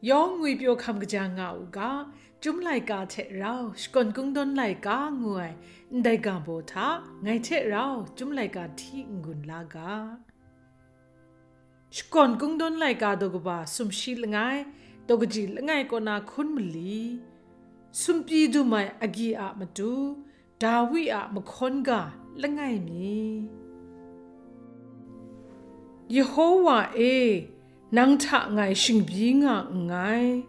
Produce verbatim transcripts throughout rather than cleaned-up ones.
Yawng ngwipyaw hkam kaja nga u ga, Chyum laika hte rau Shakawn Kungdawn laika ngu ai ndai ga baw hta ngai hte rau Chyum laika hti n-gun la ga. Shakawn Kungdawn laika daw kaba sumshi langai, daw kaji langai kaw na hkun mali, sumpyi dum ai agyi a matu, Dawi a mahkawn ga langai mi. Yehowa e, nang hta ngai shingbyi nga nngai,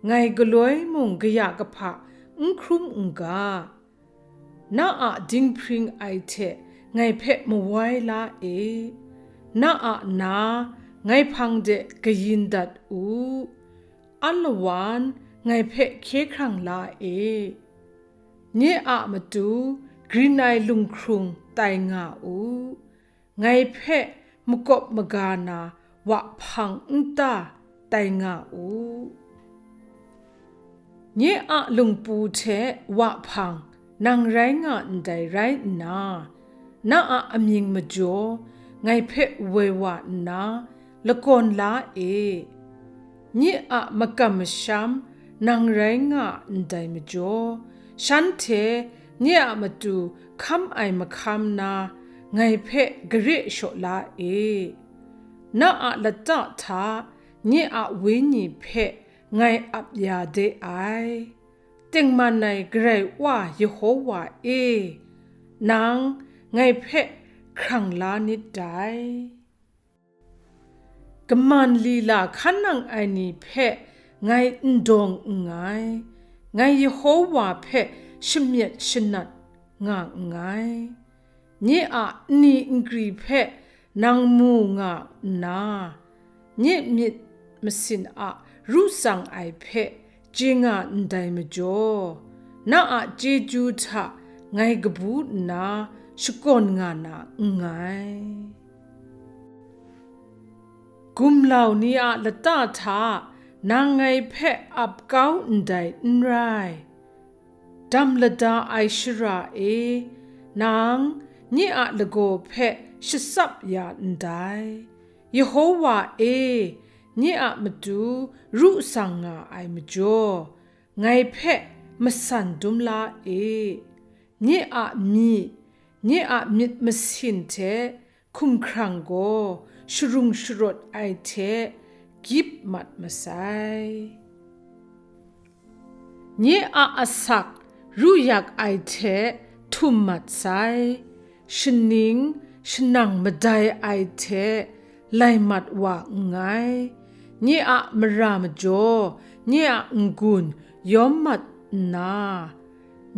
ngai galoi mung kaya kahpa n hkrum n ga. Na a dinghpring ai hte ngai hpe mawai la e, na a na ngai hpang de kayin dat u, alawan ngai hpe hkye hkrang la e. Nye a matu grin ai lunghkrung tai nga u, ngai hpe makawp maga na wa hpang nta tai nga u. Nye a lungpu hte wa hpang nang rai nga ndai rai nna, na a amying majaw ngai hpe woi wa nna lakawn la e. Nye a makam masham nang rai nga ndai majaw, shanhte nye a matu hkam ai mahkam na ngai hpe gare shaw la e. Na a lata hta nye a wenyi hpe ngai ap ya de ai. Tengman ai Karai Wa Yehowa e, nang ngai hpe hkrang la nit dai. Kaman lila hkan nang ai ni hpe ngai n dawng nngai, ngai Yehowa hpe shamyet shanat nga nngai. Nye a nni nkri hpe nang mu nga nna, nye myit masin a ru tsang ai hpe chye nga ndai majaw, na a chyeju hta ngai kabu nna shakawn nga na nngai. Gumlau ni a lata hta nang ngai hpe ap kau ndai n rai. Dam lada ai shara e, nang nye a lagaw hpe shatsap ya ndai. Yehowa e, nye a matu ru tsang nga ai majaw, ngai hpe masan dum la e. Nye a myi, nye a myit masin hte hkumhkrang gaw sharung sharawt ai hte gyip mat masai. Nye a asak ru yak ai hte htum mat sai, shaning shanang madai ai hte lai mat wa nngai. Nye a mara majaw, nye a n-gun yawm mat nna,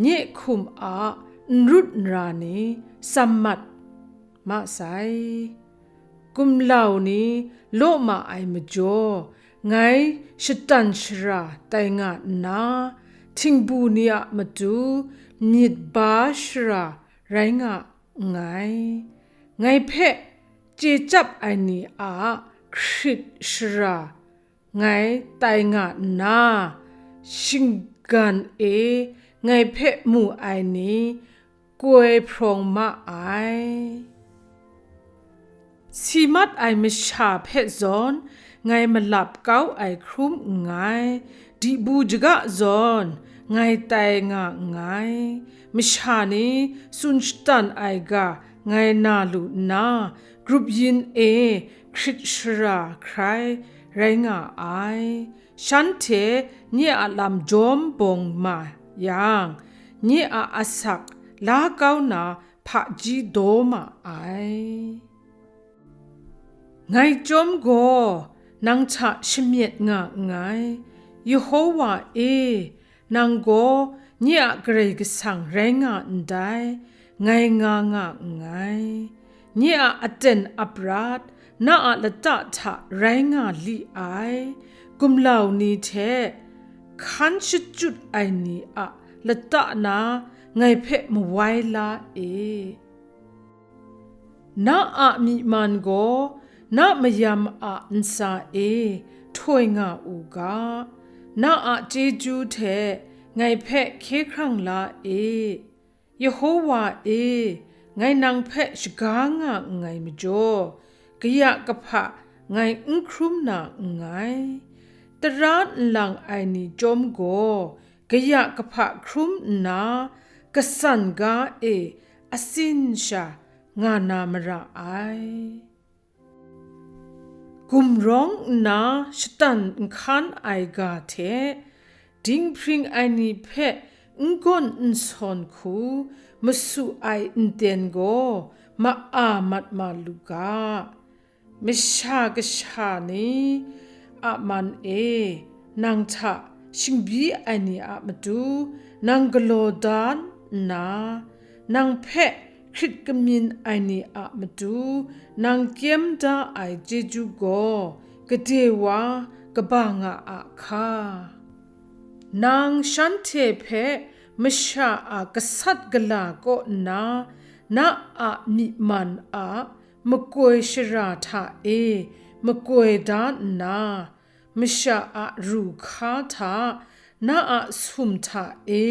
nye hkum a n rut n ra ni tsam mat ma sai. Gumlau ni law ma ai majaw, ngai shatan shara tai nga nna, htingbu ni a matu myit ba shara rai nga nngai. Ngai hpe chye chyap ai ni a hkrit shara ngai tai nga nna, shinggan e ngai hpe mu ai ni koi hprawng ma ai. Si mat ai masha hpe zawn ngai malap kau ai hkrum nngai, dibu jaga zawn ngai tai nga nngai. Masha ni tsun shatan ai ga ngai na lu nna, grup yin e hkrit shara hkrai rai nga ai. Shanhte nye a lam jawm bawng ma yang, nye a asak la kau na hpaji daw ma ai. Ngai chyawm gaw nang hta shamyet nga nngai. Yehowa e, nang gaw nye a Karai Kasang rai nga ndai, ngai nga nga nngai. Nye a aten aprat na a lata hta rai nga li ai, gumlau ni hte hkan shachyut ai ni a lata na ngai hpe mawai la e. Na a myi man gaw na mayam a ntsa e htoi nga u ga, na a chyeju hte ngai hpe hkye hkrang la e. Yehowa e, ngai nang hpe shaga nga nngai majaw, kaya kahpa ngai n hkrum na nngai. tara nlang ai ni chyawm gaw, kaya kahpa hkrum nna, katsan ga e atsin sha nga na mara ai. Gumrawng nna shatan n hkan ai ga hte, dinghpring ai ni hpe n gawn n sawn hku masu ai nden gaw ma-a mat ma lu ga. Masha kasha ni a man e, nang hta shingbyi ai ni a matu nang galaw da nna, nang hpe hkrit kamyin ai ni a matu nang kyem da ai chyeju gaw gade wa kaba nga a hka. Nang shanhte hpe masha a gasat gala kaw nna, na a myi man a makoi shara hta e makoi da nna, masha a ru hka hta na a sum hta e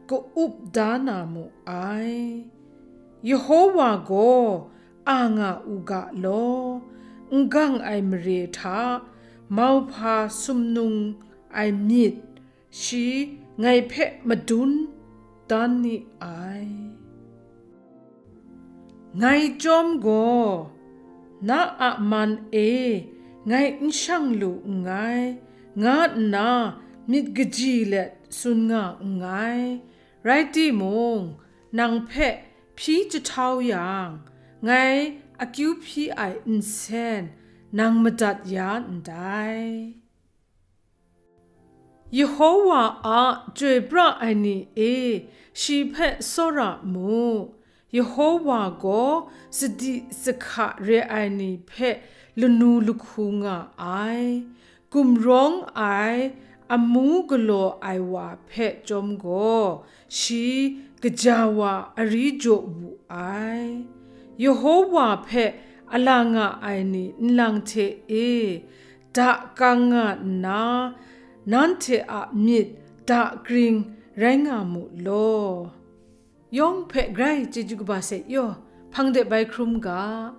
ka-up da na mu ai. Yehowa gaw a nga u ga law, n gang ai mare hta mauhpa sumnung ai myit shi ngai hpe madun dan ni ai. Ngai chyawm gaw, na a man e ngai n shang lu nngai, nga nna myit kaji let tsun nga nngai. Rai timung, nang hpe hpyi jahtau yang, ngai akyu hpyi ai nsen nang madat ya ndai. Yehowa a chyoi pra ai ni e, shi hpe tsawra mu. Yehowa gaw sadi sahka re ai ni hpe lanu lahku nga ai. Gumrawng ai, amu galaw ai wa hpe chyawm gaw, shi kaja wa ari jaw wu ai. Yehowa hpe a la nga ai ni nlang hte e, da kang nga nna, nanhte a myit da kring rai nga mu law. Yawng hpe grai chyeju kaba se yaw, hpang de bai hkrum ga.